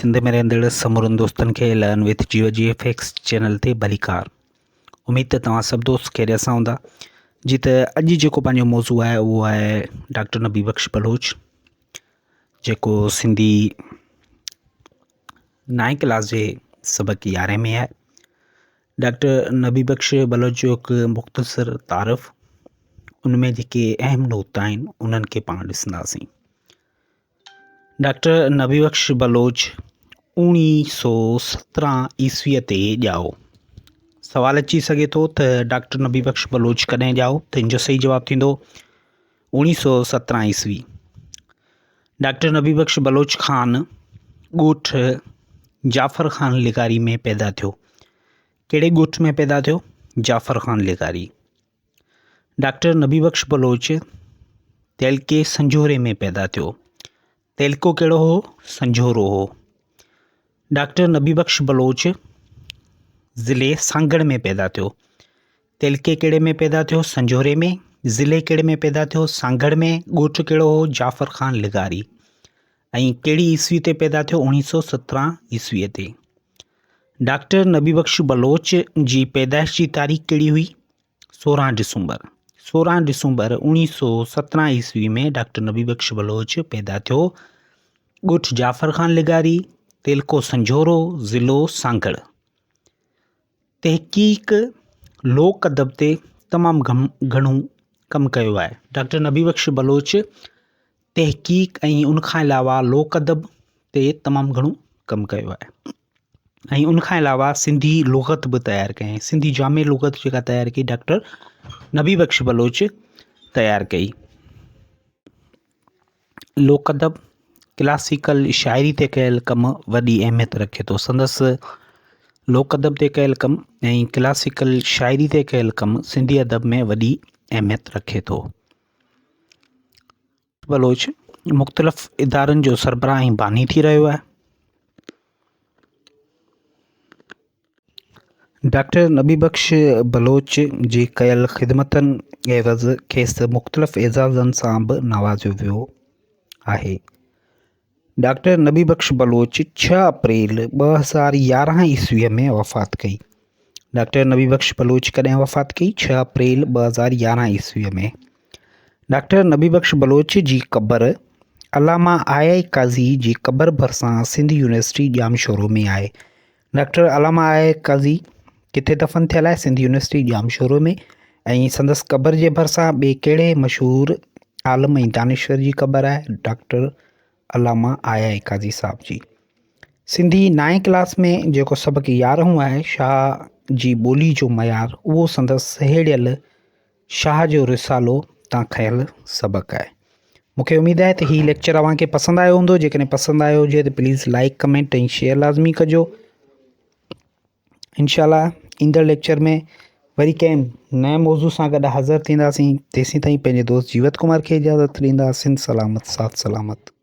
سنڌ ۾ رهندڙ سمورن دوستن کي learn with Jio G F X channel تي ڀليڪار. اميد ته توهان سڀ دوست خيريت سان هوندا. جي ته اڄ جيڪو پنهنجو موضوع آهي اهو آهي ڊاڪٽر نبي بخش بلوچ جيڪو سنڌي نائين ڪلاس جي سبق يارهين ۾ آهي. ڊاڪٽر نبي بخش بلوچ جو هڪ مختصر تعارف ان ۾ جيڪي اهم نقطا آهن انهن کي پاڻ ڏسنداسين. ڊاڪٽر نبي بخش بلوچ اوڻيهه سو سترهن عيسويء تي ڄائو. سوال اچي سگهي ٿو ته ڊاڪٽر نبي بخش بلوچ ڪڏهن ڄائو ته ان جو صحيح جواب ٿيندو اوڻيهه سو سترهن عيسوي. ڊاڪٽر نبي بخش بلوچ خان ڳوٺ جعفر خان لغاري ۾ پيدا ٿيو. ڪهڙي ڳوٺ ۾ پيدا ٿيو؟ جعفر خان لغاري. ڊاڪٽر نبي بخش بلوچ تعلقي سنجهوري ۾ پيدا ٿيو. تعلقو ڪهڙو هو؟ سنجهورو هو. ڊاڪٽر نبي بخش بلوچ ضلعي سانگهڙ ۾ پيدا ٿيو. تعلقي ڪهڙي ۾ پيدا ٿيو؟ سنجهوري ۾. ضلعي ڪهڙي ۾ پيدا ٿيو؟ سانگهڙ ۾. ڳوٺ ڪهڙو هو؟ جعفر خان لغاري. ۽ ڪهڙي عيسوي تي پيدا ٿيو؟ اوڻيهه سو سترهن عيسوي تي. ڊاڪٽر نبي بخش بلوچ جي پيدائش جي تاريخ ڪهڙي هئي؟ 16 ڊسمبر 16 ڊسمبر 1917 عيسوي ۾ ڊاڪٽر نبي بخش بلوچ پيدا ٿيو. ڳوٺ جعفر خان لغاري، تعلقو سنجهورو، ضلعو سانگهڙ. تحقيق لوڪ ادب تي تمام گهڻو ڪم ڪيو آهي. ڊاڪٽر نبي بخش بلوچ تحقيق ۽ ان کان علاوه لوڪ ادب تي تمام گهڻو ڪم ڪيو آهي. ۽ ان کان علاوه سنڌي لغت به تيار ڪيائين سنڌي جامع لغت جيڪا تيار ڪئي ڊاڪٽر نبي بخش بلوچ تيار ڪئي لوڪ ادب ڪلاسيڪل شاعري تي ڪيل ڪم وڏي اهميت رکي ٿو سندس لوڪ ادب تي ڪيل ڪم ۽ ڪلاسيڪل شاعري تي ڪيل ڪم سنڌي ادب ۾ وڏي اهميت رکي ٿو بلوچ مختلف ادارن جو سربراهه ۽ باني ٿي رهيو آهي. ڊاڪٽر نبي بخش بلوچ جي ڪيل خدمتن عيوض کيس مختلف اعزازن سان به نوازيو ويو آهي. ڊاڪٽر نبي بخش بلوچ ڇهه اپريل 2011 عيسويء ۾ وفات ڪئي. ڊاڪٽر نبي بخش بلوچ ڪڏهن وفات ڪئي؟ ڇهه اپريل 2011 عيسويء ۾. ڊاڪٽر نبي بخش بلوچ جي قبر علامه آء آء قاضي جي قبر ڀرسان سنڌ يونيورسٽي ڄامشورو ۾ آهي. ڊاڪٽر علامه آء آء قاضي ڪٿي دفن ٿيل آهي؟ سنڌ يونيورسٽي ڄامشورو ۾. ۽ سندس قبر جي ڀرسان ٻئي ڪهڙي مشهور عالم ۽ دانشور جي قبر آهي؟ ڊاڪٽر علامه آء آء قاضي صاحب جي. سنڌي نائين ڪلاس ۾ جيڪو سبق يارهون آهي شاهه جي ٻولي جو معيار اهو سندس سهيڙيل شاهه جو رسالو تان کنيل سبق آهي. مون کي اميد آهي ته هي ليڪچر اوهان کي پسند آيو هوندو جيڪڏهن پسند آيو هجي ته پليز لائڪ ڪمينٽ ۽ شيئر لازمي ڪجو. انشاء الله ايندڙ ليڪچر ۾ وري ڪنهن نئين موضوع سان گڏ حاضر ٿينداسين تيسين تائين پنهنجي دوست جيوت ڪمار کي اجازت ڏيندا سنڌ سلامت ساٿ سلامت.